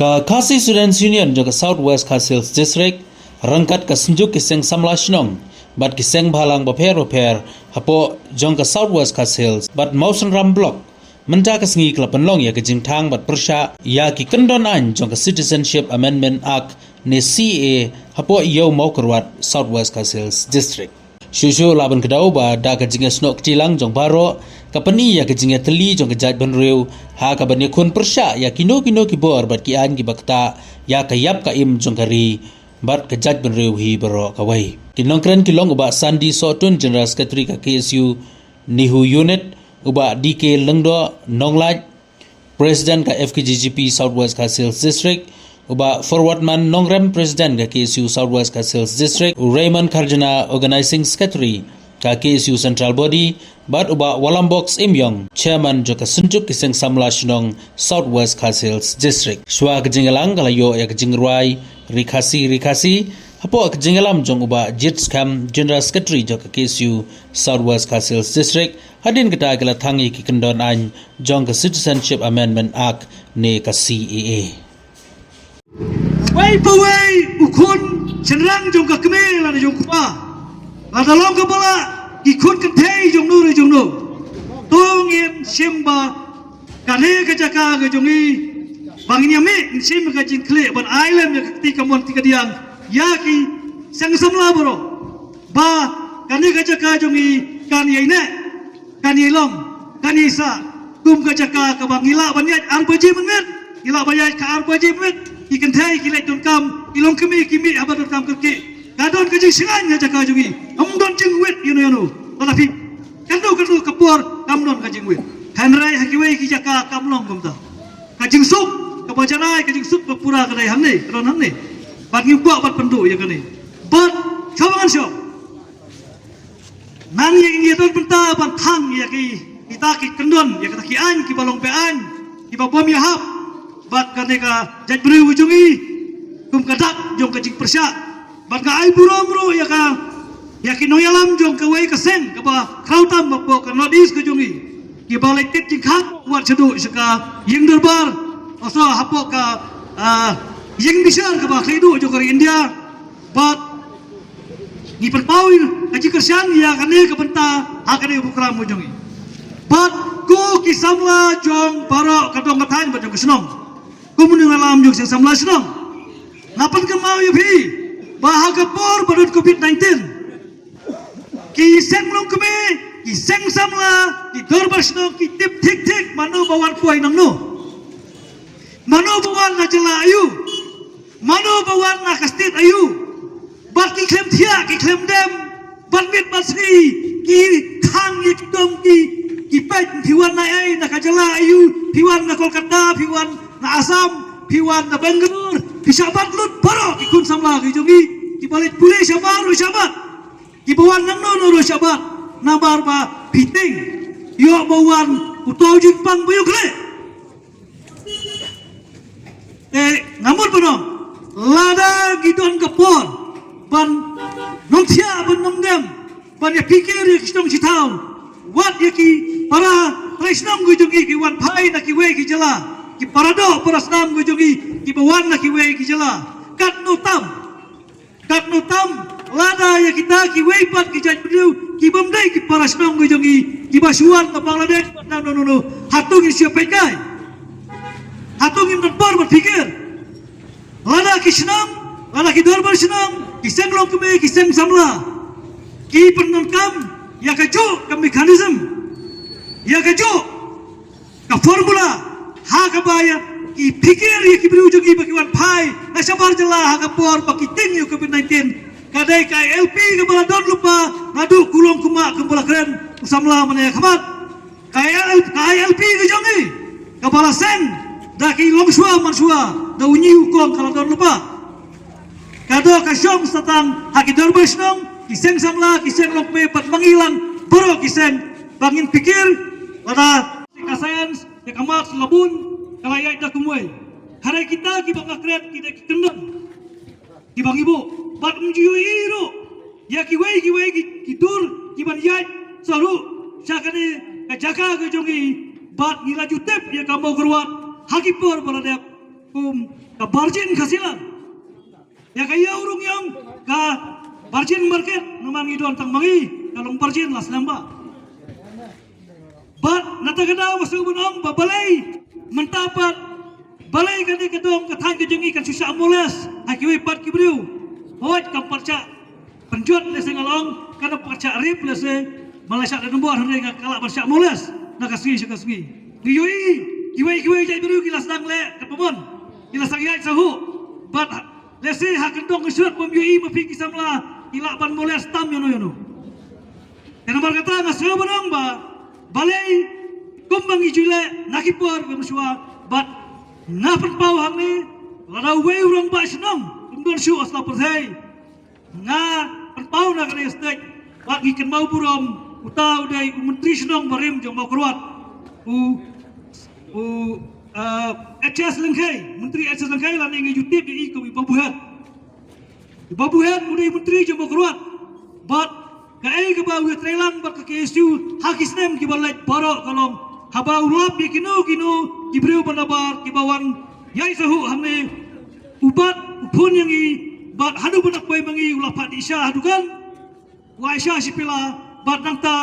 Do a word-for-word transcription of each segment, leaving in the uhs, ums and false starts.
Ka Khasi Students Union jong ka South West Khasi Hills District, ryngkat ka Synjuk ki Seng Samla Shnong bad ki Seng Bhalang bapher bapher hapoh jong ka South West Khasi Hills bad Mawsynram Block, mynta ka sngi ka la pynlong ïa ka jingthang bad pyrshah ïa ki kyndon aiñ jong ka Citizenship Amendment Act ne C A A hapoh Ïew Mawkyrwat, South West Khasi Hills District. Shuh shuh lah ban kdew ba da ka jingïasnoh kti lang jong baroh, ka pyni ïa ka jingïatylli jong ka jaitbynriew ha kaban ïakhun pyrshah ïa kino kino ki bor bad ki aiñ kiba ktah ïa ka ïap ka im jong ka ri bad ka jaitbynriew hi baroh kawei. Ki nongkren ki long u Bah Sandy Sohtun, General Secretary ka K S U NEHU Unit, u Bah D K Lyngdoh Nonglait, President ka F K J G P South West Khasi Hills District, u Bah Forwardman Nongrem, President ka K S U South West Khasi Hills District, u Raymond Kharjana, Organizing Secretary ka K S U Central Body, bad u Bah Walambok Syiemiong, Chairman jong ka Synjuk ki Seng Samla Shnong South West Khasi Hills District. Shuwa ka jingïalang ka la ïoh ïa ka jingrwai Ri Khasi Ri Khasi hapoh ka jingïalam jong u Bah Jitskhem, General Secretary jong ka K S U South West Khasi Hills District. Hadien kata ki la thang ïa ki kyndon aiñ jong ka Citizenship Amendment Act ne ka C A A. Wei pa wei u khun shynrang jong ka kmie lane jong u kpa, lada long kaba lah ki khun kynthei jong no re jong no, to ngin shim ba kane ka jaka ka jong ngi, ba ngin ïa mih, ngin shim ka jingkhleh ban ai lem ïa ka kti kamon kti kadiang ïa ki seng samla baroh, ba kane ka jaka jong ngi kan ïai neh, kan ïai long, kan ïai sah kum ka jaka kaba ngi lah ban ïaid ar baje mynmiet, ngi lah ban ïaid ka ar baje mynmiet. Ki kynthei ki leit donkam, ki longkmie ki mih haba donkam kyrkieh. Ka don ka jingshngaiñ ha jaka jong ngi, ym don jingwit ïano ïano. Lada phi kynduh kynduh ka por kam don ka jingwit. Hynrei ha kiwei ki jaka kam long kumta. Ka jingsuk kaba janai, ka jingsuk ba pura ka dei hangne, ka don hangne. Bad ngi kwah ban pynduh ïa kane. Bad shuwa ban shuwa, nang ïa ngi don bynta ban thang ïa ki, kita ki kyndon, ïa kita ki aiñ kiba long be-aiñ, kiba bym ïahap bad kane ka jaitbynriew ka jong ngi kum ka dak jong ka jingpyrshah. Bad nga ai burom ruh ïa ka, ïa ki nongïalam jong kawei ka seng kaba khraw tam hapoh ka North East ka jong ngi, kiba leit tip jingkhang wat shaduh sha ka ïing dorbar, also hapoh ka, ah, ïing bishar kaba khlieh duh jong ka ri India. Bad ngi pynpaw ka jingkyrshan ïa kane ka bynta ha kane ka program ka jong ngi. Bad ko ki samla jong baroh ka dong ka thaiñ bad jong ka shnong, kum u nongïalam jong seng samla shnong, nga pynkynmaw ïa phi ba ha ka por ba don covid nineteen, ki seng longkmie, ki seng samla, ki dorbar shnong ki tip thik thik mano ba wan poi nangno, mano ba wan na jylla aïu, mano ba wan na ka state aïu. Bad ki khlem thiah, ki khlem dem, bad miet bad sngi ki khang ïa ki dong ki, ki peit, phi wan na ei, na ka jylla aïu, phi wan na Kolkata, phi wan na Assam, phi wan na Bangalore, phi shah bat lut baroh ki khun samla ki jong ngi, kiba leit pule shabar ruh shah bat, kiba wan nangno nangno ruh shah bat, namar ba phi tieng ïoh ba wan uto u jingpang ba ïoh khleh. Te nga mut ban ong, lada ngi don ka por ban nym thiah, ban nym dem, ban ïa phikir ïa ki shnong shi thaw, wat ïa ki para trai shnong ki jong ngi ki wan phai na kiwei ki jylla, ki para doh para snam ki jong ngi kiba wan na kiwei ki jylla. Katno tam, katno tam lada ïa kita kiwei pat ki jaitbynriew ki bym dei ki para shnong ki jong ngi kiba shu wan na Bangladesh bad na no no no, hato ngin shu peit kai? Hato ngin don por ban phikir? Lada ki shnong, lada ki dorbar shnong, ki seng longkmie, ki seng samla ki pyndonkam ïa kajuh ka mechanism, ïa kajuh ka formula, ha kaba ïa ki phikir ïa ki briew jong ngi ba ki wan phai na shabar jylla ha ka por ba ki tieng ïa u covid nineteen. Ka dei ka I L P kaba la don lypa naduh kulong kumba, kumba la kren u samla mynne ha khmat. Ka I L, ka I L P ka jong ngi kaba la seng da ki longshuwa manshuwa, da u ñiuh u kong ka la don lypa. Ka doh ka shong satang ha ki dorbar shnong, ki seng samla, ki seng longkmie bad ma ngi lang baroh ki seng, ba ngin phikir lada ka science, ka maths la bun, ka la ïaid da kumwei. Hynrei kita kiba nga kren ki dei ki kyndon kiba ngi buh. Bad ym ju ïohi ruh ïa kiwei kiwei ki, ki dur kiban ïaid sa ruh sha kane ka jaka ka jong ngi. Bad ngi la ju tip ïa ka Mawkyrwat ha ki por ba la dep. kum ka Barjin Khasilan. Ïa ka ïew rung ïong ka Barjin Market, namar ngi don tang ma ngi ka long Barjin la slem ba. Bad na ta ka daw nga shu ban ong ba balei mynta pat, balei kane ka dong ka thaiñ ka jong ngi kan shu shah molest ha kiwei pat ki briew. Hooid, kam pat shah pynjot lehse nga la ong, kam pat shah rape lehse, ma la shah da nombor hynrei nga, ka lah ban shah molest na ka sngi sha ka sngi. Ngi ïohi kiwei kiwei jait briew ki la sdang leh katba mon, ki la sdang ïaid sahuh. Bad lehse ha kyndong ka shnong bym ïohi ma phi ki samla, ki lah ban molest tam ïano ïano. Te namar kata nga sngew ban ong ba balei kumba ngi ju leh na ki por ba mynshuwa, bad nga pynpaw hangne, lada uwei u rangbah shnong um don shuh ha sla pyrthei, nga pynpaw na kane ka stage, bad ngi kynmaw burom, uta u dei u Myntri Shnong barim jong Mawkyrwat, u, u, eh, H S Lyngkhei, Myntri H S Lyngkhei, lane ngi ju tip ïa i kum i Babu Head. Babu Head u dei Myntri jong Mawkyrwat. Bad kaei kaba u ïatreilang bad ka K S U ha ki snem kiba leit baroh ka long, haba u lap ïa kino kino ki briew ba nabar kiba wan ïaid sahuh hangne, u bat u phone ïa ngi, bad haduh ba nang poi ma ngi u la phah dih sha ha dukan, u ai sha shi pila, bad nangta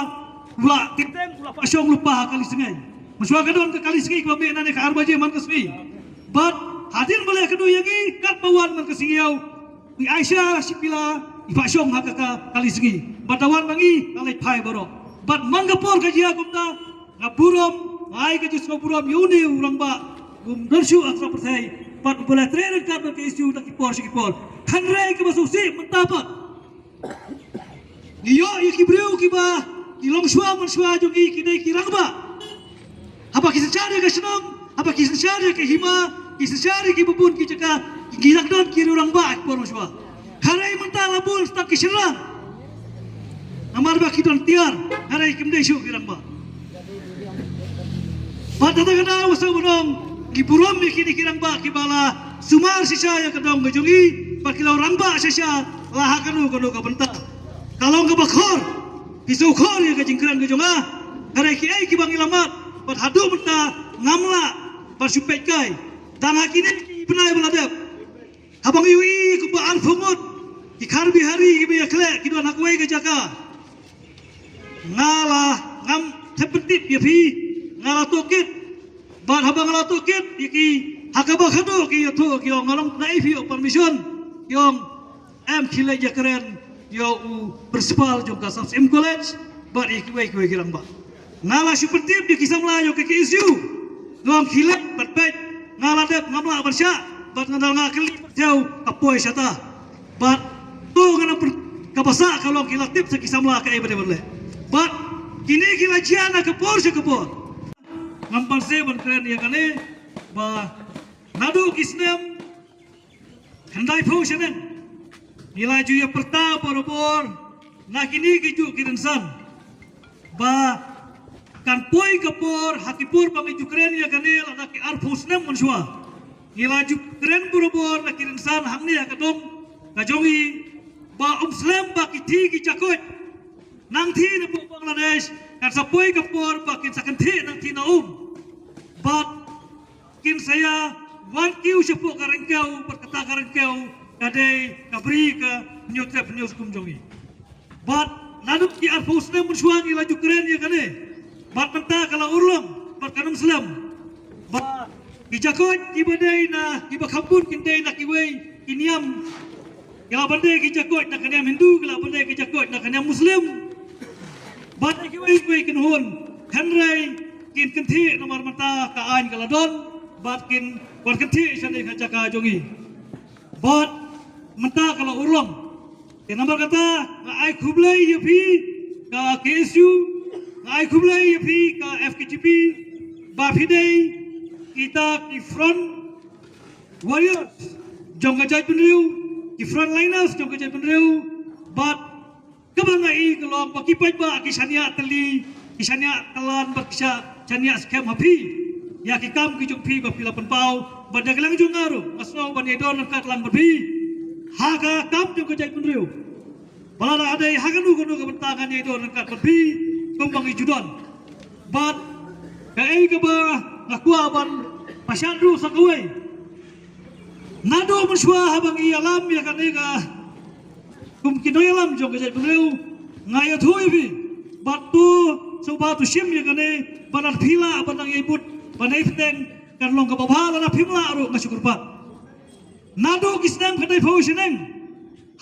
u la teng teng u la phah shong lypa ha kali sngi. Mynshuwa ka don ka kali sngi kaba mih nangne ka ar baje man ka sngi. Bad hadien ba leh kynduh ïa ngi, katba wan man ka sngi ïaw, i ai sha shi pila, i phah shong ha ka, ka kali sngi. Bad da wan ma ngi la leit phai baroh. Bad man ka por ka jia kumta, nga burom, nga ai ka jingsngew burom ïa une u rangbah um don shuh ha ka pyrthei, bad uba la trei ryngkat bad ka K S U na ki por sha ki por. Hynrei kaba sngewsih mynta pat, ngi ïoh ïa ki briew kiba ki longshuwa manshuwa jong ngi ki dei ki rangbah. Haba ki synshar ïa ka shnong, haba ki synshar ïa ka hima, ki synshar ïa kiba bun ki jaka, ki dang don ki riew rangbah ha ki por mynshuwa. Hynrei mynta la bun tang ki shynrang. Namar ba ki don tiar, hynrei kim dei shuh ki rangbah. Bad na kata ka daw nga sngewbha ban ong, ngi burom ïa kine ki rangbah kiba la sumar shisha ïa ka dong ka jong ngi, bad ki la rangbah shisha la ha kano kano ka bynta. Ka long kaba khor, ki sngewkhor ïa ka jingkren ka jong nga. Hynrei kiei kiba ngi la mad bad haduh mynta ngam lah ban shu peit kai. Dang ha kine ki bnai ba la dep, haba ngi ïohi kumba arphew ngut ki Khar Bihari kiba ïakhleh ki don ha kawei ka jaka, nga la, ngam thep pyntip ïa phi, nga la tohkit. Bad haba nga la tohkit ïa ki, ha kaba khadduh ki ïathuh ki ong, nga la ong naei phi ïoh permission? Ki ong em, khie leit ïakren ïa u principal jong ka Sar Syiem College bad ïa kiwei kiwei ki rangbah. Nga la shu pyntip ïa ki samla jong ka K S U, nga ong khie leit bad peit. Nga la dep, ngam lah ban shah, bad nga dang, nga kylli pat shuh ka poi shata. Bad to nga nang pyn-, kaba sah ka long ki la tip sha ki samla kaei ba dei ban leh. Bad kine ki la jia na ka por sha ka por. Ngam banse ban kren ïa kane ba naduh ki snem khyndai phew shaneng ngi la ju ïa pyrta barabor na kine ki juh ki rynsan ba kan poi ka por, ha ki por ba ngi ju kren ïa kane lada ki arphew snem mynshuwa, ngi la ju kren barabor na ki rynsan hangne ha ka dong ka jong ngi, ba um slem ba ki thih ki jakoit nangthie na pdeng Bangladesh, kan sa poi ka por ba kin sa kynthih nangthie na um. Bad kin sa ïa wan kiew shapoh ka ryngkew, bad kata ka ryngkew ka dei ka bri ka Hynñiewtrep Hynñiewskum jong ngi. Bad naduh ki arphew snem mynshuwa ngi la ju kren ïa kane. Bad mynta ka la urlong, bad kan ym slem. Ba ki jakoit kiba dei na, kiba kham bun kin dei na kiwei ki niam. Ki lah ban dei ki jakoit na ka niam Hindu, ki lah ban dei ki jakoit na ka niam Muslim. Bad kiwei kiwei ki kynhun. Hynrei kin kynthih namar mynta ka aiñ ka la don. Bad kin wan kynthih shane ha jaka jong ngi. Bad mynta ka la urlong. Te namar kata nga ai khublei ïa phi ka K S U, nga ai khublei ïa phi ka F K J P, ba phi dei kita ki front warriors jong ka jaitbynriew, ki frontliners jong ka jaitbynriew. Bad kaba nga i ka long ba ki paidbah ki shaniah tylli, ki shaniah kylla, bad ki sha-, shaniah skhem ha phi ïa ki kam ki jong phi ba phi la pynpaw. Bad da ka liang jong nga ruh nga sngew ban ïadon ryngkat lang bad phi ha ka kam jong ka jaitbynriew. Ba lada ka dei ha kano kano ka bynta ngan ïadon ryngkat bad phi kumba ngi ju don. Bad kaei kaba nga kwah ban pynshai ruh sa kawei, Naduh mynshuwa haba ngi ïalam ïa kane ka kum ki nongïalam jong ka jaitbynriew, nga ïathuh ïa phi, bad to sngewbha to shim ïa kane, bad lada phi lah ban nang ïai bud ban ïai bteng, kan long kaba bha, lada phim lah ruh nga shu kyrpad. Naduh ki snem khatlai phew snem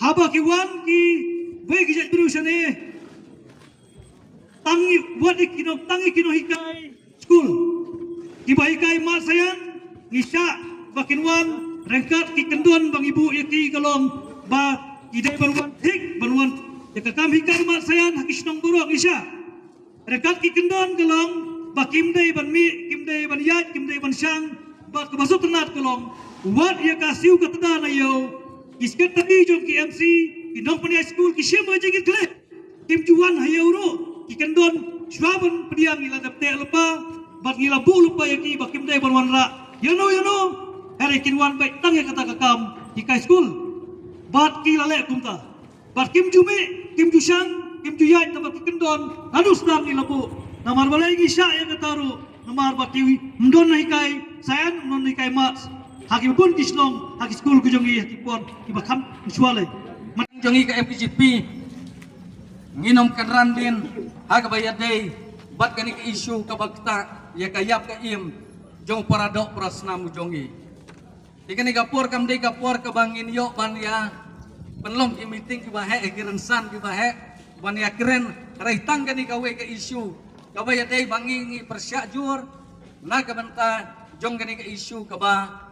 haba ki wan kiwei ki jaitbynriew shane, tang ïa wat ïa ki nong, tang ïa ki nonghikai skul kiba hikai mat saian, ngi shah ba kin wan ryngkat ki kyndon ba ngi buh ïa ki ka long ba ki dei ban wan thik, ban wan ïa ka kam hikai mat saian ha ki shnong baroh, ngi shah. Ryngkat ki kyndon ka long ba kim dei ban mih, kim dei ban ïaid, kim dei ban shang, bad kaba sngewtynnat ka long wat ïa ka siew ka tda na ïew, ki sekretari jong ki M C, ki nongpynïaid skul ki shim ha jingkitkhlieh. Kim ju wan ha ïew ruh ki kyndon, shuwa ban pdiang ngi la dep teh lypa bad ngi la buh lypa ïa ki ba kim dei ban wanrah ïano ïano. Hynrei kin wan beit tang ïa kata ka kam hikai skul. Bad ki la leh kumta. Bad kim ju mih, kim ju shang, kim ju ïaid na bad ki kyndon, naduh sdang ngi la buh. Namar balei ngi shah ïa kata ruh, namar ba kim don na hikai saian, kim don na hikai maths ha kiba bun ki shnong, ha ki skul ki jong ngi, ha ki por kiba kham mynshuwa lei. Jong ngi ka M K G P, ngin ym kynran dien ha kaba ïadei bad kane ka issue kaba ktah ïa ka ïap ka im jong para doh para snam jong ngi. Te kane ka por kam dei ka por kaba ngin ïoh ban ïa pynlong ki meeting kiba heh, ki rynsan kiba heh ban ïa kren, hynrei tang kane kawei ka issue kaba ïadei ba ngi, ngi pyrshah jur na ka bynta jong kane ka issue kaba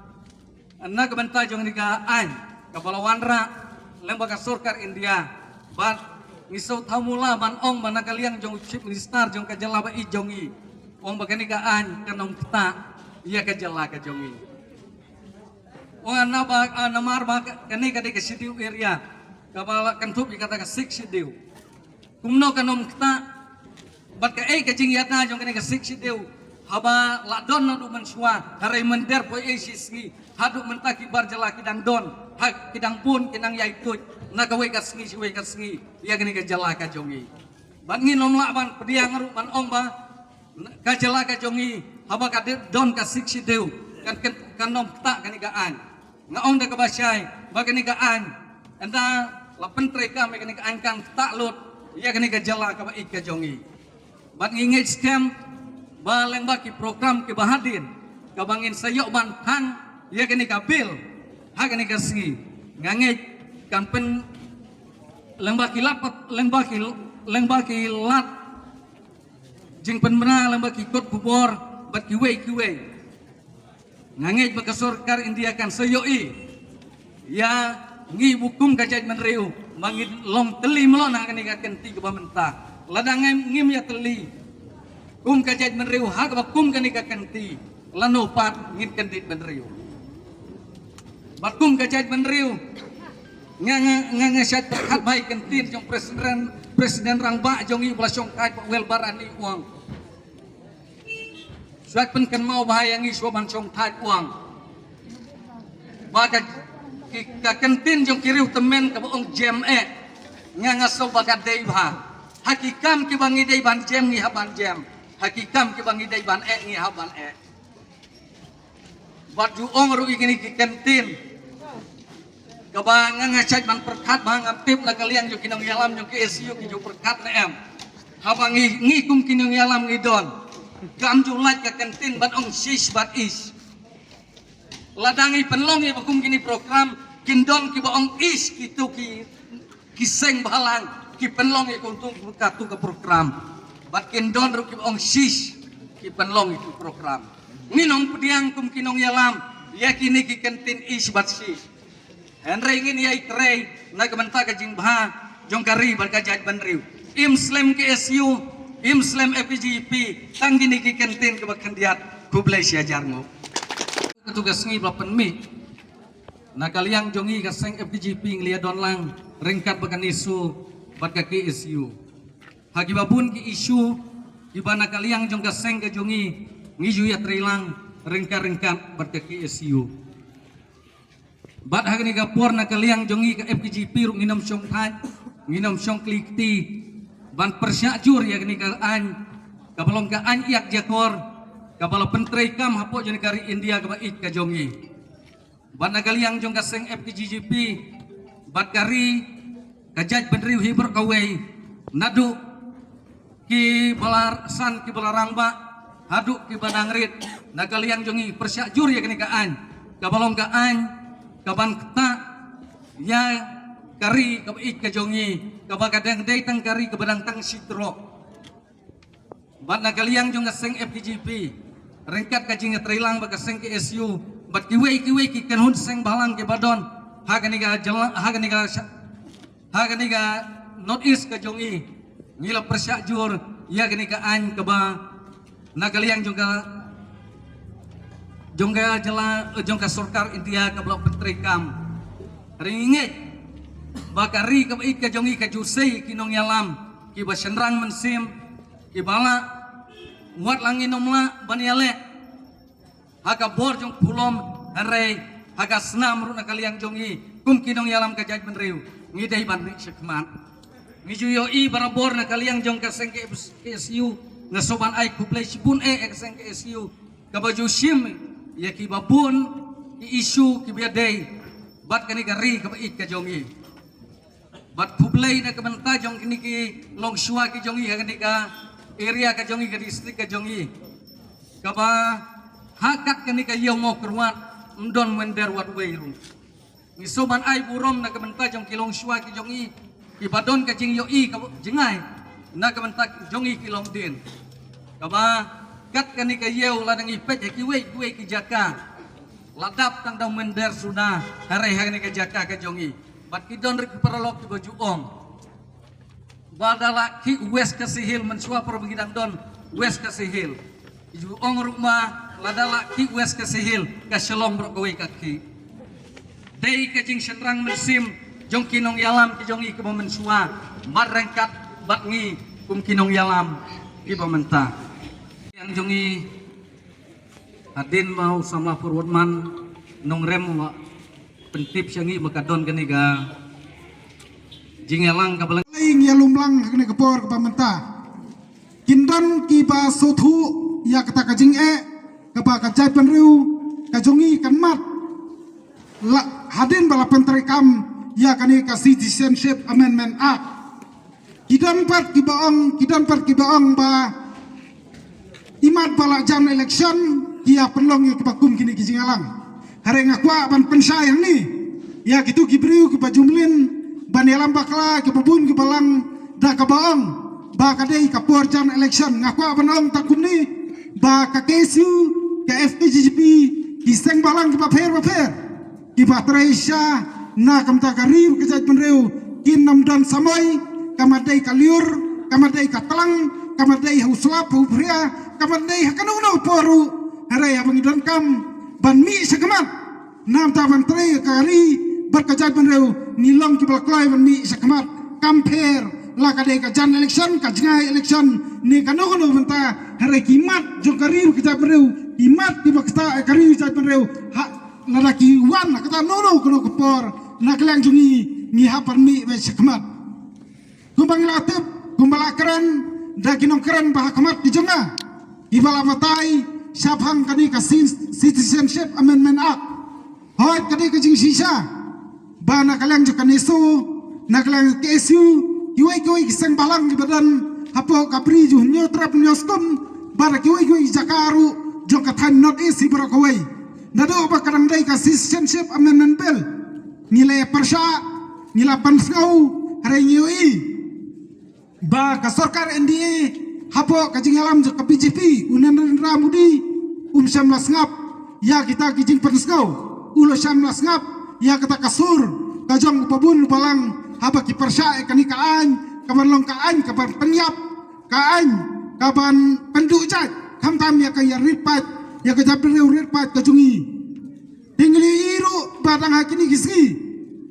na ka bynta jong kane ka aiñ kaba la wanrah lyngba ka sorkar India. Bad ngi sngewthuh mula ban ong ba na ka liang jong u Chief Minister jong ka jylla ba ïeit jong ngi, ong ba kane ka aiñ kan ym ktah ïa ka jylla ka jong ngi. Ong na ba, ah, namar ba ka-, kane ka dei ka Schedule Area kaba la kynthup ïa kata ka Sixth Schedule. Kumno kan ym ktah? Bad kaei ka jingïada jong kane ka Sixth Schedule haba la don naduh mynshuwa, hynrei mynder poi ei shi sngi, haduh mynta ki bar jylla ki dang don, ha ki dang bun, ki dang ïai tuid na kawei ka sngi sha kawei ka sngi ïa kane ka jylla ka jong ngi. Bad ngin ym lah ban pdiang ruh ban ong ba ka jylla ka jong ngi haba ka dei don ka Sixth Schedule kan, kan, kan ym ktah kane ka aiñ. Nga ong da kaba shai ba kane ka aiñ, ynda la pyntreikam ïa kane ka aiñ kan ktah lut ïa kane ka jylla kaba ïeit ka jong ngi. Bad ngi ngeit skhem ba lyngba ki program kiba hadien kaba ngin sa ïoh ban thang ïa kane ka bill ha kane ka sngi, nga ngeit kan pyn, lyngba ki lad pat, lyngba ki, lyngba ki lad jingpynbna lyngba ki kot khubor bad kiwei kiwei. Nga ngeit ba ka sorkar India kan sa ïohi ïa ngi kum ka jaitbynriew ba ngin long tylli mlien ha kane ka kynti kaba mynta. Lada ngim, ngim ïa tylli kum ka jaitbynriew ha kaba kum kane ka kynti, lano pat ngin kyndit bynriew? Bad kum ka jaitbynriew, nga, nga, nga, nga shait pyrkhat bha ïa ka ktien jong President, President Rangbah jong ngi ba la shongthait, Bah Welbar Annie, u ong, shait pynkynmaw bha ïa ngi shuwa ban shongthait, u ong ba ka, ki, ka ktien jong ki riewtymmen kaba ong jem eh, nga, nga sngew ba ka dei bha. Ha ki kam kiba ngi dei ban jem ngi hap ban jem, ha ki kam kiba ngi dei ban eh ngi hap ban eh. Bad ju ong ruh ïa kine ki ktien kaba nga, nga shait ban pyrkhat bha, ngam tip na ka liang jong ki nongïalam jong ki S U ki ju pyrkhat ne em. Haba ngi, ngi kum ki nongïalam ngi don, kam ju lait ka ktien ban ong shish bad ish. Lada ngi pynlong ïa ba kum kine program, kin don kiba ong ish kito ki, ki seng bhalang, ki pynlong ïa kumto, kato ka program. Bad kin don ruh kiba ong shish, ki pynlong ïa ki program. Ngin ym pdiang kum ki nongïalam ïa kine ki ktien ish bad shish. Hynrei ngin ïai trei na ka bynta ka jingbha jong ka ri bad ka jaitbynriew. Im slem ki S U, im slem F K G P, tang kine ki ktien kiba khyndiat. Khublei shihajar nguh. Kato ka sngi ba la pynmih, na ka liang jong ngi ka seng F K G P ngi la ïa don lang ryngkat bad ka NESO bad ka K S U. Ha kiba bun ki issue kiba na ka liang jong ka seng ka jong ngi, ngi ju ïa trei lang ryngkat ryngkat bad ka K S U. Bad ha kane ka por na ka liang jong ngi ka F K G P ruh ngin ym shongthait, ngin ym shongkli kti ban pyrshah jur ïa kane ka aiñ kaba long ka aiñ ïak jakor kaba la pyntreikam hapoh jong ka ri India kaba ïeit ka jong ngi. Bad na ka liang jong ka seng F K J G P bad ka ri ka jaitbynriew hi baroh kawei, naduh ki ba la san ki ba la rangbah haduh ki ba nang rit, na ka liang jong ngi pyrshah jur ïa kane ka aiñ, kaba long ka aiñ kaban ktah ïa ka ri kaba ïeit ka jong ngi, kaba ka dang dei tang ka ri kaba dang tang shi trok. Bad na ka liang jong ka seng F K J P, ryngkat ka jingïatreilang bad ka seng K S U bad kiwei kiwei ki kynhun seng bhalang kiba don ha kane ka jylla, ha kane ka sha-, ha kane ka North East ka jong i, ngi la pyrshah jur ïa kane ka aiñ kaba na ka liang jong ka, jong ka jylla, jong ka sorkar India kaba la pyntreikam. Ri ngi ngeit ba ka ri kaba ïeit ka jong i ka ju sei ki nongïalam kiba shynrang mynsiem, kiba la wat la ngin ym lah ban ïaleh ha ka bor jong pulom, hynrei ha ka snam ruh na ka liang jong i kum ki nongïalam ka jaitbynriew ngi dei ban mih shakhmat. Ngi ju ïohi barabor na ka liang jong ka seng K S U, nga sngewbha ban ai khublei shibun eh ïa ka seng K S U kaba ju shim ïa kiba bun ki issue kiba dei bad kane ka ri kaba ïeit ka jong i. Bad khublei na ka bynta jong kine ki longshuwa ki jong i ha kane ka area ka jong i, ka district ka jong i, kaba ha kat kane ka ïew Mawkyrwat ym don mynder wat wei ruh. Ngi sngewbha ban ai burom na ka bynta jong ki longshuwa ki jong i kiba don ka jingïohi ka jngai na ka bynta jong i ki longdien, kaba kat kane ka ïew lada ngi peit ha kiwei kiwei ki jaka la dap tang da u mynder suda, hynrei ha kane ka jaka ka jong i bad ki don ruh ki paralok kiba ju ong ba da la khih West Khasi Hills mynshuwa por ba ngi dang don West Khasi Hills. Ju ong ruh ma lada la khih West Khasi Hills, ka Shillong baroh kawei ka khih. Dei ka jingshynrang mynsiem jong ki nongïalam ki jong i kiba mynshuwa, bad ryngkat bad ngi kum ki nongïalam kiba mynta. Ïa jong i hadien ba u samla Forward Man nongrem u la pyntip sha ngi ba ka don kane ka jingïalang kaba la, ngi ïalum lang ha kane ka por kaba mynta. Kin don kiba sngewthuh ïa kata ka jingeh kaba ka jaitbynriew ka jong i kan mad la hadien ba la pyntreikam ïa kane ka Citizenship Amendment Act. Ki don pat kiba ong, ki don pat kiba ong ba imat ba la jan election ki ïa pynlong ïa kiba kum kine ki jingïalang. Hynrei nga kwah ban pynshai hangne ïa kito ki briew kiba ju mlien ban ïalam bakla, kiba bun kiba lang da kaba ong ba ka dei ka por jan election. Nga kwah ban ong ta kumne ba ka K S U, ka F K J G P, ki seng bhalang kiba pher ba pher kiba trei sha na ka bynta ka ri ka jaitbynriew kin ym don samoi, ka mat dei ka lyiur, ka mat dei ka tlang, ka mat dei ha u slap ha u phria, ka mat dei ha kano kano ka por ruh. Hynrei haba ngi donkam ban mih shakhmat na ka bynta ban trei ka ri bad ka jaitbynriew, ngi long kiba la kloi ban mih shakhmat. Kam pher la ka dei ka jan election, ka jngai election ne kano kano ka bynta, hynrei ki mat jong ka ri ka jaitbynriew, ki mat kiba ktah ka ri ka jaitbynriew ha lada ki wan ha kata kano kano ka por, na ka liang jong ngi ngi hap ban mih beit shakhmat. Kumba ngi la tip, kumba la kren da ki nongkren ba ha khmat ki jong nga, kiba la batai shaphang kane ka Cit-, Citizenship Amendment Act. Hooid, ka dei ka jingshisha ba na ka liang jong ka NESO, na ka liang K S U, kiwei kiwei ki seng bhalang kiba don hapoh ka Bri u Hynñiewtrep Hynñiewskum, bad kiwei kiwei ki jaka ruh jong ka thaiñ North East hi baroh kawei, naduh ba ka dang dei ka Citizenship Amendment Bill, ngi la pyrshah, ngi la pynsngew, hynrei ngi ïohi ba ka sorkar N D A hapoh ka jingïalam jong ka B J P, u Narendra Modi um shym la sngap ïa kita ki jingpynsngew, u la shym la sngap ïa kata ka sur ka jong u babun u balang haba ki pyrshah ïa kane ka aiñ, kaban long ka aiñ kaban pynïap, ka aiñ kaban pynduh jait, khamtam ïa ka ïa rit paid, ïa ka jaitbynriew rit paid ka jong ngi. Te ngi la ïohi ruh ba dang ha kine ki sngi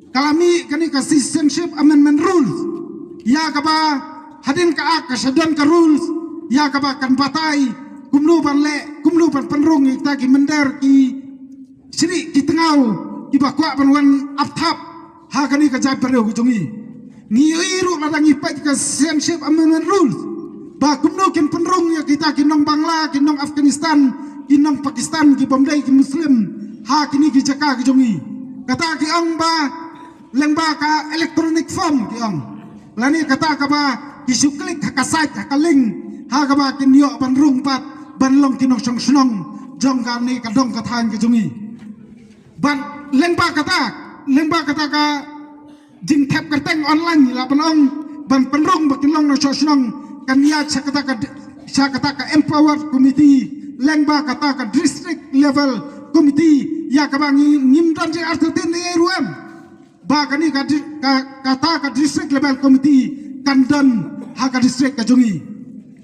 ka la mih kane ka Citizenship Amendment Rules, ïa kaba hadien ka Act ka sdang ka Rules, ïa kaba kan batai kumno ban leh, kumno ban pynrung ïa kita ki mynder, ki shrieh, ki tngaw kiba kwah ban wan ap thap ha kane ka jaitbynriew ka jong ngi. Ngi ïohi ruh lada ngi peit ka Citizenship Amendment Rules ba kumno kin pynrung ïa kita ki nong Bangla, ki nong Afghanistan, ki nong Pakistan, ki bym dei ki Muslim, ha kini ki jaka ki jong i. Kata ki ong ba lyngba ka electronic form ki ong. Lane kata kaba ki shu click ha ka site ha ka link ha kaba kin ïoh ban rung pat ban long ki nongshong shnong jong kane ka dong ka thaiñ ka jong i. Bad lyngba kata, lyngba kata ka jingthep kyrteng online la ban ong ban pynrung ba kin long nongshong shnong kan ïa sha kata ka sha kata ka empowered committee lyngba kata ka district level committee ïa kaba ngi ngim don jing arthutin ne ruem. Ba kani ka, di- ka kata ka district level committee kan don ha ka district ka jong i.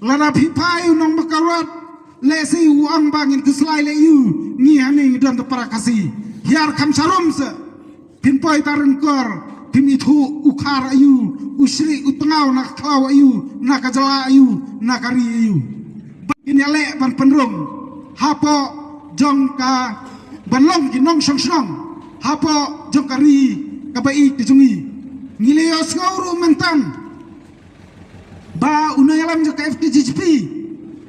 Lada phi phai u nong Mawkyrwat lehse u ong ba ngin khuslai leh ïa u ngi hangne ngi don da para Khasi. Hiar kham sharum se. Phin poi ta ryngkor phim ithuh u khar aïu u shrieh u tngaw na ka khlaw aïu na ka jylla aïu na ka ri aïu. Ba ngin ïaleh ban pynrung hapoh jong ka ban long ki nongshong shnong hapoh jong ka ri kaba ïeit ka jong i. Ngi la ïohsngew ruh mynta ba u nongïalam jong ka F K J G P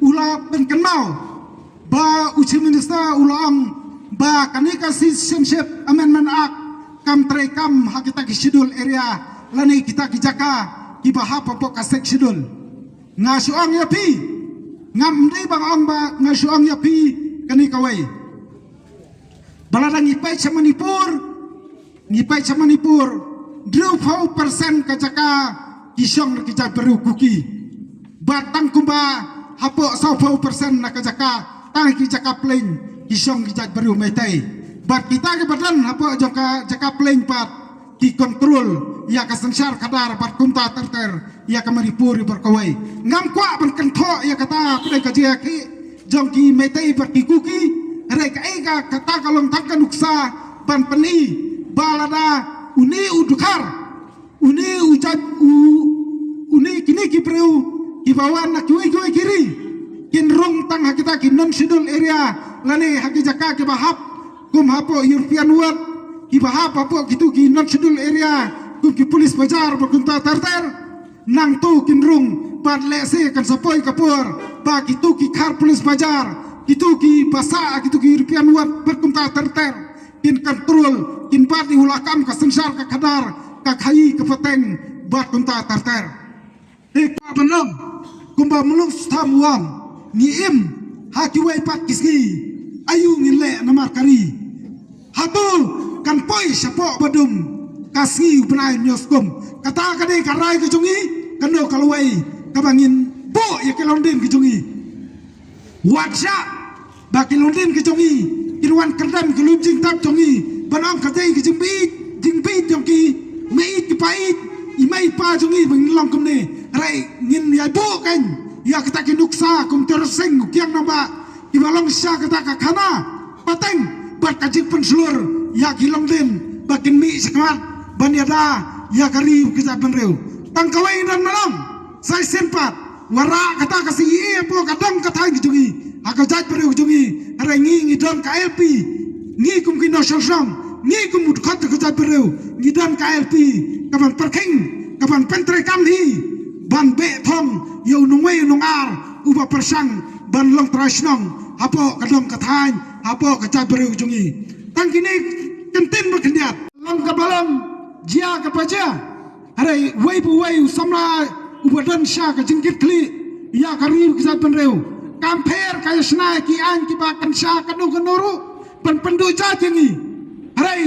u la pynkynmaw ba u Chief Minister u la ong ba kane ka Citizenship Amendment Act kam trei kam ha kita ki schedule area lane kita ki jaka kiba hap hapoh ka Sixth Schedule. Nga shu ong ïa phi, ngam dei ba nga ong ba nga shu ong ïa phi kane kawei. Ba lada ngi peit sha Manipur, ngi peit sha Manipur, hynriewphew percent ka jaka ki shong da ki jaitbynriew Kuki. Bad tang kumba hapoh sawphew percent na ka jaka, tang ki jaka plain ki shong ki jaitbynriew Meitei. Bad kita kiba don hapoh jong ka jaka plain pat ki control ïa ka synshar khadar bad kumta ter ter ïa ka Manipur bad kawei. Ngam kwah ban kynthoh ïa kata pdeng ka jingïakhih jong ki Meitei bad ki Kuki. Hynrei kaei ka kata ka long tang ka nuksa ban pyni ba lada une u dkhar, une u jait u une kine ki briew kiba wan na kiwei kiwei ki ri kin rung tang ha kita ki non schedule area lane ha ki jaka kiba hap kum hapoh European Ward kiba hap hapoh kitu ki non schedule area kum ki police bazaar bad kumta ter ter. Nangtu kin rung bad lehse kan sa poi ka por ba kitu ki khar police bazaar, kitu ki basa, kitu ki European Ward bad kumta ter ter kin control, kin bat ïa u lakam ka synshar ka khadar, ka khaïi ka pateng bad kumta ter ter. Te ka ban long kumba Muluk Sutha u ong, ngi im ha kiwei pat ki sngi, aïu ngin leh namar ka ri. Hato kan poi shapoh ba dum ka sngi u bnai Hynñiewskum. Kata ka dei ka rai ka jong ngi, kano ka lawei kaba ngin buh ïa ki longdien ki jong ngi. Wat shah ba ki longdien ki jong ngi kin wan kyrdem ki lum jingtap jong ngi ban ong ka dei ki jingbit, jingbit jong ki mei ki pa ïeit, i mei i pa jong ngi ba ngin long kumne. Hynrei ngin ïa buh kein ïa kita ki nuksa kum Tyrot Sing u kiang nongbah kiba long sha kata ka khana pateng bad ka jingpynshlur ïa ki longdien ba kin mih shakhmat ban ïada ïa ka ri ka jaitbynriew. Tang kawei ngan ong, sa shisien pat, wanrah kata ka C A A hapoh ka dong ka thaiñ ka jong ngi, ha ka jaitbynriew ka jong ngi. Hynrei ngi ngi don ka I L P, ngi kum ki nongshong shnong, ngi kum u dkhot ka jaitbynriew ngi don ka I L P kaban pyrkhing, kaban pyntreikam hi ban beh thong ïa u nongwei u nongar uba pyrshang ban long trai shnong hapoh ka dong ka thaiñ, hapoh ka jaitbynriew jong ngi. Tang kine kyntien ba khyndiat, long kaba long, jia kaba jia. Hynrei wei pa wei u samla uba don sha ka jingkitkhlieh ïa ka ri ka jaitbynriew, kam pher ka ïa shna ïa ki aiñ kiba kynsha kano kano ruh ban pynduh jait ïa ngi. Hynrei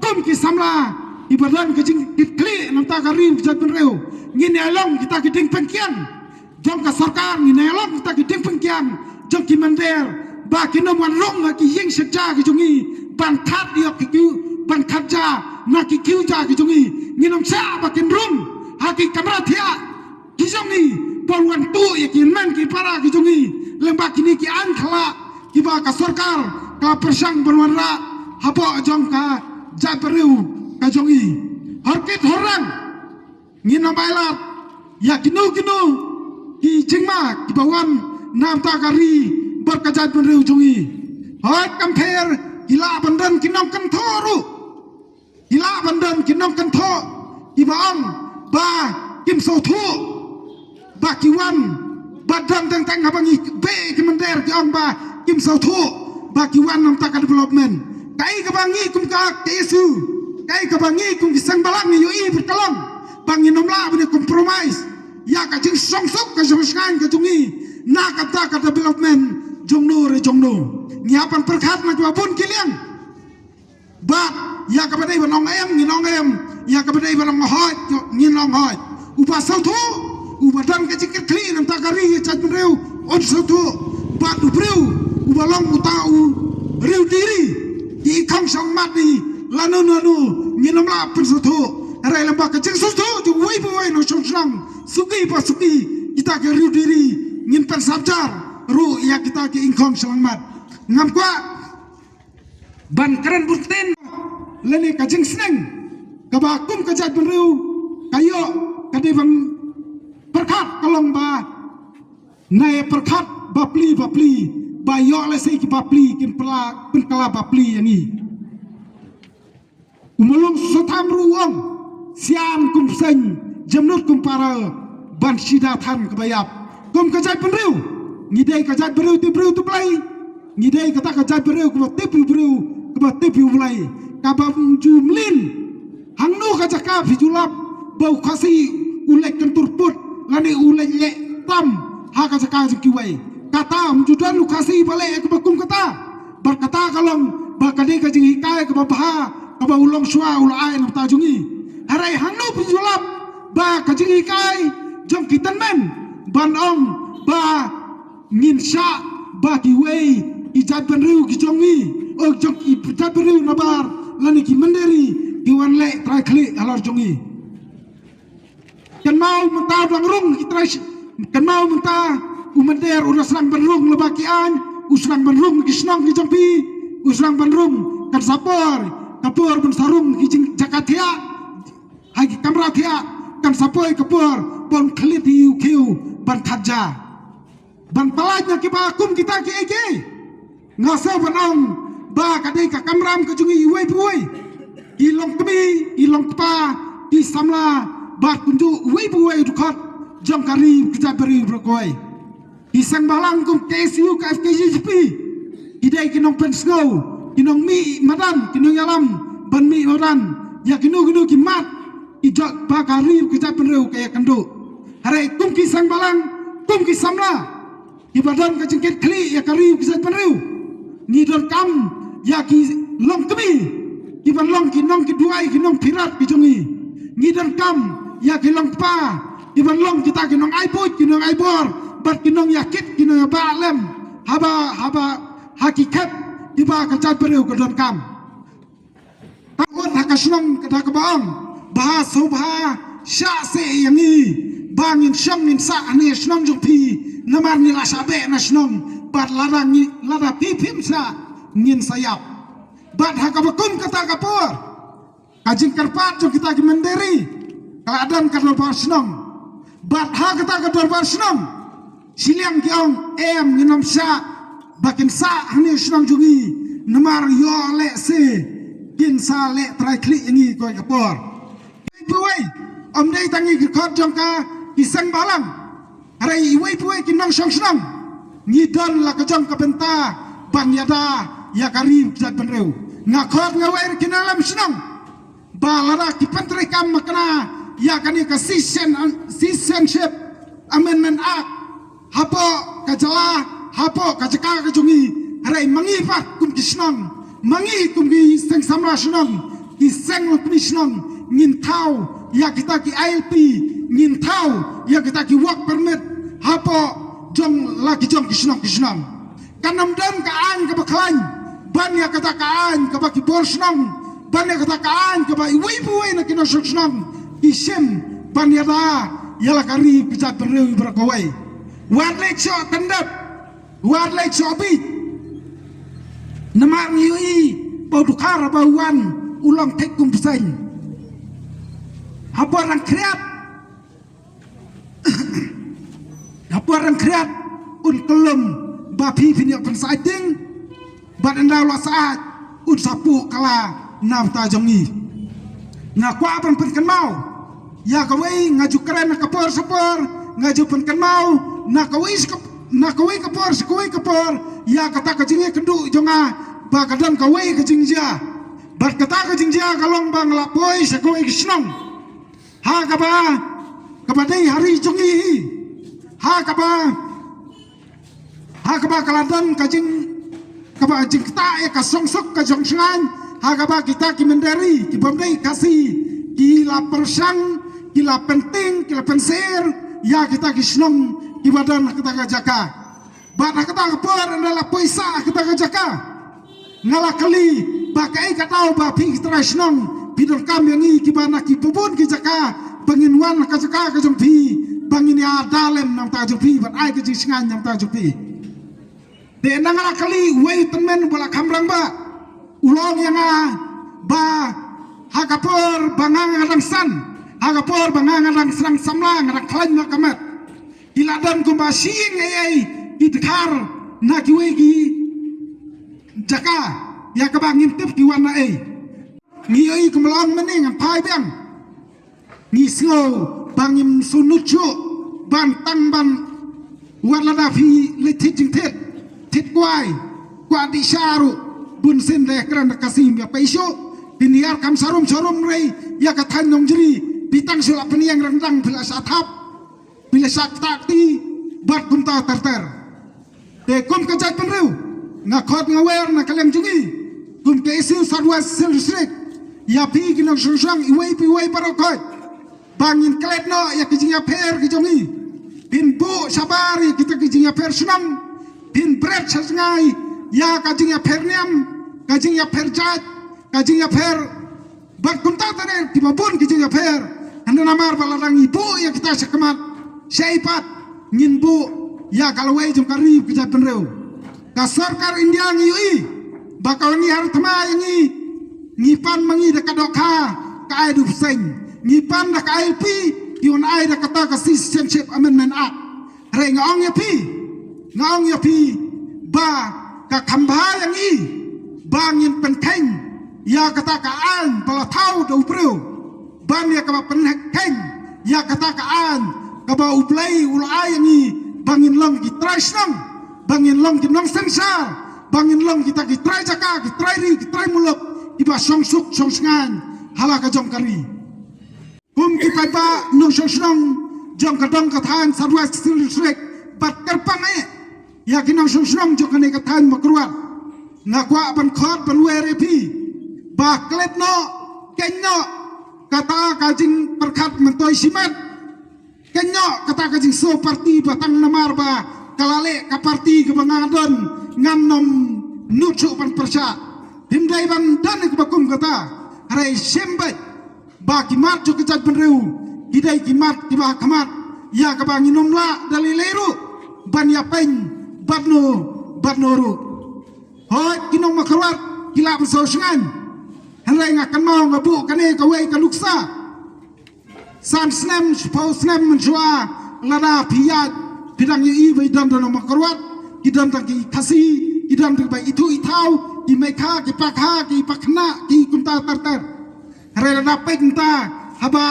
kum ki samla kiba don ka jingkitkhlieh na ka bynta ka ri ka jaitbynriew, ngin ïa long kita ki diengpyngkiang jong ka sorkar, ngin ïa long kita ki diengpyngkiang jong ki mynder ba kin ym wan rung ha ki ïing shet ja ki jong ngi ban khat ïa ki kiew, ban khat ja na ki kiew ja ki jong ngi. Ngin ym shah ba kin rung ha ki kamra thiah ki jong ngi ban wan tuh ïa ki hynmen ki para ki jong ngi lyngba kine ki aiñ khyllah kiba ka sorkar ka pyrshang ban wanrah hapoh jong ka jaitbynriew ka jong ngi. Horkit horrang, ngin ym ailad ïa kino kino ki jingma kiba wan na ka bynta ka ri bad ka jaitbynriew jong ngi. Hooid, kam pher, ki lah ban don ki nongkynthoh ruh, ki lah ban don ki nongkynthoh kiba ong ba kim sngewthuh ba ki wan, ba don teng teng haba ngi beh ki mynder ki ong ba kim sngewthuh ba ki wan na ka bynta ka development. Kaei kaba ngi kum ka K S U, kaei kaba ngi kum ki seng balang ngi ïohi bad ka long ba ngin ym lah ban ïa compromise ïa ka jingshongsuk ka jingshngaiñ ka jong ngi na ka bynta ka development jong no re jong no. Ngi hap ban pyrkhat na kiba bun ki liang. Bad ïa kaba dei ban ong em ngin ong em, ïa kaba dei ban ong hooid ngin ong hooid. Uba sngewthuh, uba don ka jingkitkhlieh na ka bynta ka ri ka jaitbynriew un sngewthuh. Bad u briew uba long uta u riewdiri, ki i khong shong mat i lano lano, ngin ym lah pynsngewthuh. Hynrei lyngba ka jingsngewthuh jong uwei pa uwei nongshong shnong, suki pa suki, kita ki riewdiri ngin pynsabjar ruh ïa kita ki i khong shong mat. Ngam kwah ban kren bun ktien lane ka jingsneng kaba kum ka jaitbynriew ka ïoh, ka dei ban pyrkhat ka long ba, nai pyrkhat bapli bapli, ba ïoh lehse ki bapli kin pla pynkylla bapli ïa ngi. U Mulong Sotham ruh u ong, sian kum seng, jemnud kum para, ban shida than kaba ïap. Kum ka jaitbynriew, ngi dei ka jaitbynriew tip briew tip Blei. Ngi dei kata ka jaitbynriew kaba tip ïa u briew, kaba tip ïa u Blei. Kaba ym ju mlien hangno ka jaka phi ju lap ba u Khasi u leit kyntur put lane u leit leh tam ha ka jaka jong kiwei. Kata ym ju don u Khasi ba leh kaba kum kata. Bad kata ka long ba ka dei ka jinghikai kaba bha kaba u longshuwa u la ai na bynta jong ngi. Hynrei hangno phi ju lap ba ka jinghikai jong ki tymmen ban ong ba ngin shah ba kiwei ki jaitbynriew ki jong ngi, o jong ki jaitbynriew nabar lane ki mynder ki wan leh trai khlieh halor jong ngi. Kynmaw mynta u dang rung ki trai sh-, kynmaw mynta u mynder u dang sdang ban rung lyngba ki aiñ, u sdang ban rung ki shnong ki jong phi, u sdang ban rung, kan sa por ka por ban sa rung ki jing jaka thiah, ha ki kamra thiah, kan sa poi ka por ban khlieh ïa u khiew ban khat ja. Ban pynlait na kiba kum kita kiei kiei. Nga sngew ban ong ba ka dei ka kamram ka jong ngi iwei pa iwei, i longkmie, i longkpa, i samla, bad kumjuh iwei pa iwei u dkhot jong ka ri ka jaitbynriew baroh kawei. Ki seng balang kum K S U, ka F K J G P, ki dei ki nongpynsngew, ki nongmih madan, ki nongïalam ban mih madan ïa kino kino ki mat ki jot ba ka ri ka jaitbynriew ka ïakynduh. Hynrei kum ki seng balang, kum ki samla, kiba don ka jingkitkhlieh ïa ka ri ka jaitbynriew, ngi donkam ïa ki longkmie kiban long ki nongkitduwai, ki nongpyrkhat ki jong ngi. Ngi donkam ïa ki longkpa kiban long kita ki nongai buit, ki nongai bor, bad ki nongïakit, ki nongïabah lem haba, haba ha ki khep kiba ka jaitbynriew ka donkam. Tang ut ha ka shnong kata kaba ong ba ha sngewbha shah seh ïa ngi ba ngin shong ngin sah hane shnong jong phi, namar ngi la shah beh na shnong, bad lada ngi, lada phi phim sah ngin sa ïap. Bad ha kaba kum kata ka por, ka jingkyrpad jong kita ki mynder ka la don ka dorbar shnong. Bad ha kata ka dorbar shnong, shiliang ki ong em, ngin ym shah ba kin sah hane shnong jong ngi, namar ïoh lehse kin sa leh trai khlieh ïa ngi kawei ka por. Iwei pa iwei, ym dei tang ïa ki khot jong ka ki seng balang, hynrei iwei pa iwei ki nongshong shnong, ngi don la ka jong ka bynta ban ïada ïa ka ri ka jaitbynriew. Nga khot nga wei ruh ki nongïalam shnong ba lada ki pyntreikam makna ïa kane ka Citizen-, Citizenship Amendment Act hapoh ka jylla, hapoh ka jaka ka jong ngi, hynrei ma ngi pat kum ki shnong, ma ngi kum ki seng samla shnong, ki seng longkmie shnong, ngin thaw ïa kita ki I L P, ngin thaw ïa kita ki work permit hapoh jong la ki jong ki shnong ki shnong. Kan ym don ka aiñ kaba khlaiñ ban ïa kata ka aiñ kaba ki bor shnong, ban ïa kata ka aiñ kaba iwei pa iwei na ki nongshong shnong ki shim ban ïada ïa la ka ri ka jaitbynriew baroh kawei. Wat leit shoh tyndep, wat leit shoh bieit, namar ngi ïohi ba u dkhar ba u wan u long thik kum bseiñ. Ha por dang khriat, ha por dang khriat un kyllum ba phi phin ïoh pynsah ting, bad ynda u la sah un sa puh kylla na bynta jong ngi. Nga kwah ban pynkynmaw ïa kawei, nga ju kren na ka por sha por, nga ju pynkynmaw na kawei sha ka, na kawei ka por sha kawei ka por ïa kata ka jingïakynduh jong nga ba ka don kawei ka jingjia. Bad kata ka jingjia ka long ba nga la poi sha kawei ka shnong ha kaba, kaba dei ha ri jong ngi hi, ha kaba, ha kaba ka la don ka jing, kaba jingktah ïa ka songsuk ka jong shngain, ha kaba kita ki mynder ri ki bym dei Khasi ki la pyrshang, ki la pynting, ki la pynser ïa kita ki shnong kiba don ha kata ka jaka. Bad ha kata ka por ynda la poi sah ha kata ka jaka, nga la kylli ba kaei ka daw ba phi ki trai shnong phi donkam ïa ngi kiba na kiba bun ki jaka ba ngin wan ha ka jaka ka jong phi ba ngin ïada lem na ka bynta jong phi bad ai ka jingsngain na ka bynta jong phi. Te ynda nga la kylli uwei u tymmen uba la kham rangbah, u la ong ïa nga ba ha ka por ba nga nga dang san, ha ka por ba nga nga dang sdang samla, nga dang khlaiñ noh ka met, ki la don kumba shi ïing eiei ki dkhar na kiwei ki jaka ïa kaba ngim tip ki wan na ei. Ngi ïohi kum la ong mynne, ngan phai biang. Ngi sngew ba ngim sngewnud shuh ban tang ban wat lada phi leit thied jingthied, thied kwai, kwah dih sha ruh, bun sien da kren da ka sim ïa phi shuh. Phin ïar kam sharum sharum rei ïa ka thaiñ Nongjri, phi tang shu la pynïeng ryndang, phi la shah thap, phi la shah ktah kti bad kumta ter ter. Te kum ka jaitbynriew, nga khot nga wer na ka liang jong ngi kum ka KSU South West Silk District ïa phi ki nongshong shnong iwei pa iwei baroh khoit ba ngin klet noh ïa ki jingïapher ki jong ngi. Phin buh shabar ïa kita ki jingïapher shnong, phin bret sha jngai ïa ka jingïapher niam, ka jingïapher jait, ka jingïapher bad kumta ter ter kiba bun ki jingïapher. Hynrei namar ba lada ngi buh ïa kita shakhmat, shei pat ngin buh ïa ka lawei jong ka ri ka jaitbynriew. Ka sorkar India ngi ïohi ba ka la ngi har thma ïa ngi, ngi pan ma ngi da ka dohkha ka ai da u bseiñ, ngi pan da ka ILP, ki wan ai da kata ka Citizenship Amendment Act. Hynrei nga ong ïa phi, nga ong ïa phi ba ka kham bha ïa ngi ba ngin pynkheiñ ïa kata ka aiñ ba la thaw da u briew ban ïa kaba pynkheiñ ïa kata ka aiñ kaba U Blei u la ai ïa ngi ba ngin long ki trai shnong, ba ngin long ki nongsynshar, ba ngin long kita ki trai jaka, ki trai ri, ki trai muluk kiba shong suk shong shngaiñ ha la ka jong ka ri. Kum ki paidbah nongshong shnong jong ka dong ka thaiñ South West Silk District bad kyrpang eh ïa ki nongshong shnong jong kane ka thaiñ Mawkyrwat, nga kwah ban khot ban wer ïa phi ba klet noh, khein noh kata ka jingpyrkhat myntoi shimet, khein noh kata ka jingso party ba tang namar ba ka la leh ka party kaba nga don ngan nym nud shuh ban pyrshah. Hynrei ban don ïa kaba kum kata, hynrei shim beit ba ki mat jong ka jaitbynriew ki dei ki mat kiba ha khmat ïa kaba ngin ym lah da lei lei ruh ban ïapeiñ bad no bad no ruh. Hooid, ki nong Mawkyrwat ki lah ban sngewshngaiñ, hynrei nga kynmaw nga buh kane kawei ka nuksa san snem shiphew snem mynshuwa, lada phi ïaid phi dang ïohi ba i don da nong Mawkyrwat, ki don tang ki Khasi, ki don tang ba ithuh ithaw, ki Meikha, ki Pakha, ki Pakhynnah, ki kumta ter ter. Hynrei lada peit mynta haba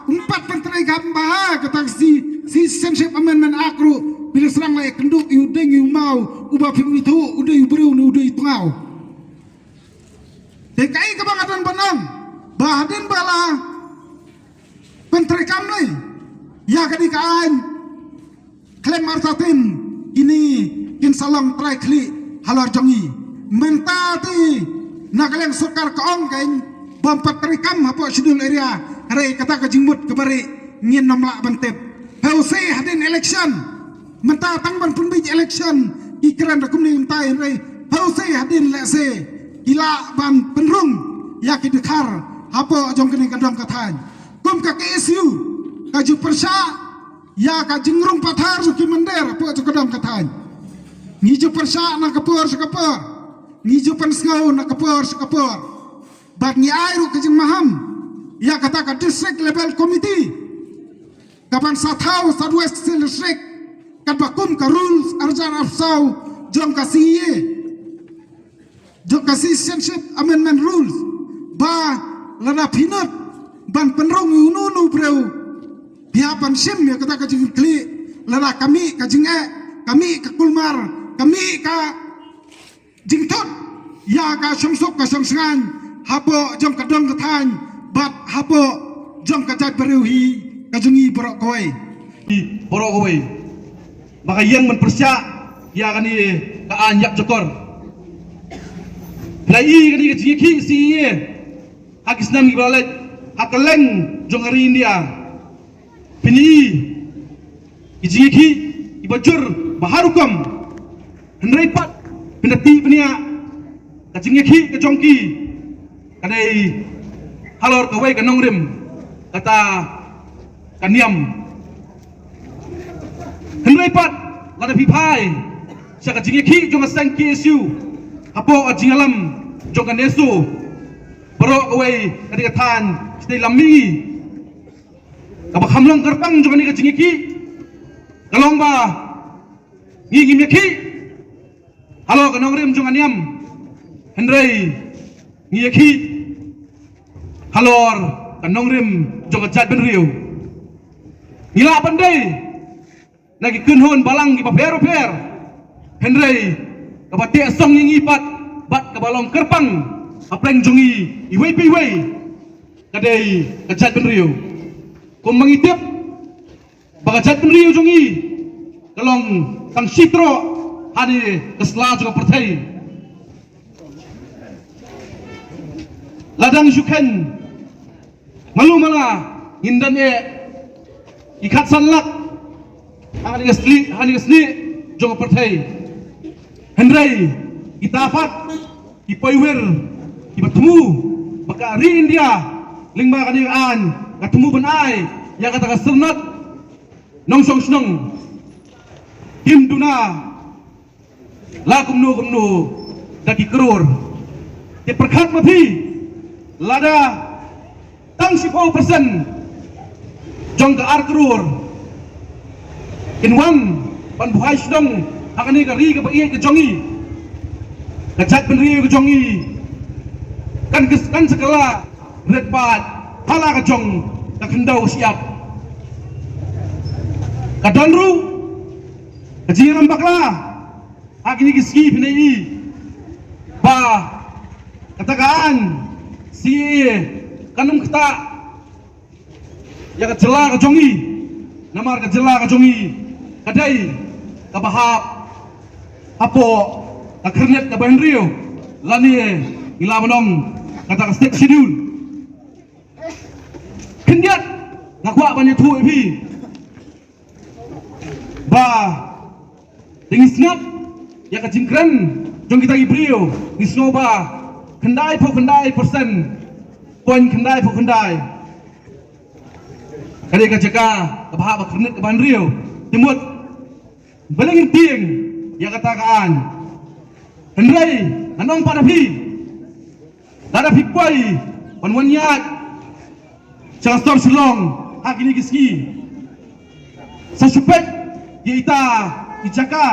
ym pat pyntreikam bha ha kata ka Ci- Citizenship Amendment Act ruh, phi la sdang la ïakynduh ïa u dieng ïa u maw, uba phim ithuh u dei u briew ne u dei u tngaw. Te kaei kaba nga don ban ong, ba hadien ba la pyntreikam lei ïa kane ka aiñ, khlem artatien kine kin sa long trai khlieh halor jong ngi. Mynta te na ka liang sorkar ka ong kein bym pat treikam hapoh Schedule Area, hynrei kata ka jingmut kaba rieh ngin nym lah ban tip. Phi ïohi hadien election, mynta tang ban pynbiej election ki kren da kumne mynta, hynrei phi ïohi hadien lehse ki lah ban pynrung ïa ki dkhar hapoh jong kane ka dong ka thaiñ. Kum ka KSU ka ju pyrshah ïa ka jingrung pathar jong ki mynder hapoh jong ka dong ka thaiñ. Ngi ju pyrshah na ka por sha ka por, ngi ju pynsngew na ka por sha ka por. Bad ngi ai ruh ka jingmaham ïa kata ka District Level Committee kaban sa thaw South West Silk District katba kum ka rules arhajar arphew saw jong ka CAA, jong ka Citizenship Amendment Rules, ba lada phi nud ban pynrung ïa uno uno u briew, phi hap ban shim ïa kata ka jingkitkhlieh, lada ka mih ka jingeh, ka mih ka kulmar, ka mih ka jingthut, ïa ka shongsuk ka shongsngain hapoh jong ka dong ka thaiñ bad hapoh jong ka jaitbynriew hi ka jong ngi baroh kawei. Baroh kawei ba ka ïeng ban pyrshah ïa kane ka aiñ ïap jakor. Phi la i kane ka jingïakhih C A A ha ki snem kiba la leit ha kylleng jong ka ri India. Phin i ki jingïakhih kiba jur bha rukom. Hynrei pat phin da tih bniah ka jingïakhih ka jong ki ka dei halor kawei ka nongrim, kata ka niam. Hynrei pat lada phi phai sha ka jingïakhih jong ka seng K S U hapoh ka jingïalam jong ka NESO, baroh kawei ka dei ka thaiñ shatei lam mihngi. Kaba kham long kyrpang jong kane ka jingïakhih ka long ba ngi ngim ïakhih halor ka nongrim jong ka niam, hynrei ngi ïakhih halor ka nongrim jong ka jaitbynriew. Ngi lah ban dei na ki kynhun balang kiba pher bapher, hynrei kaba teh song ïa ngi pat bad kaba long kyrpang hapdeng jong ngi iwei pa iwei ka dei ka jaitbynriew. Kumba ngi tip ba ka jaitbynriew jong ngi ka long tang shi troh ha kane ka sla jong ka pyrthei. Lada ngi shu kheiñ malu mala ngin don eh ki khatsan lak ha kane ka snieh, ha kane ka snieh jong ka pyrthei. Hynrei kita pat ki poiwir kiba thmu ba ka ri India lyngba kane ka aiñ ka thmu ban ai ïa kata ka syrnod nongshong shnong, kim duna la kumno kumno da ki klur. Te pyrkhat ma phi, lada tang shiphew percent jong ka ar klur kin wan ban buhai shnong ha kane ka ri kaba ïeit ka jong ngi, ka jaitbynriew ka jong ngi kan kys-, kan sa kylla rit paid ha la ka jong ka khyndew shyiap. Ka don ruh ka jingïalam bakla ha kine ki sngi phin ïohi ba kata ka aiñ C A A kan ym ktah ïa ka jylla ka jong ngi, namar ka jylla ka jong ngi ka dei kaba hap hapoh ka khyrnit kaba hynriew lane ngi lah ban ong kata ka Sixth Schedule. Khyndiat nga kwah ban ïathuh ïa phi ba te ngi sngap ïa ka jingkren jong kita ki briew, ngi sngew ba khyndai phew khyndai percent, point khyndai phew khyndai ka dei ka jaka kaba hap ha ka khyrnit kaba hynriew. Te mut balei ngin tieng ïa kata ka aiñ? Hynrei ngan ong pat ha phi, lada phi poi ban wan ïaid sha ka sor Shillong ha kine ki sngi, sa shu peit ïa ita i jaka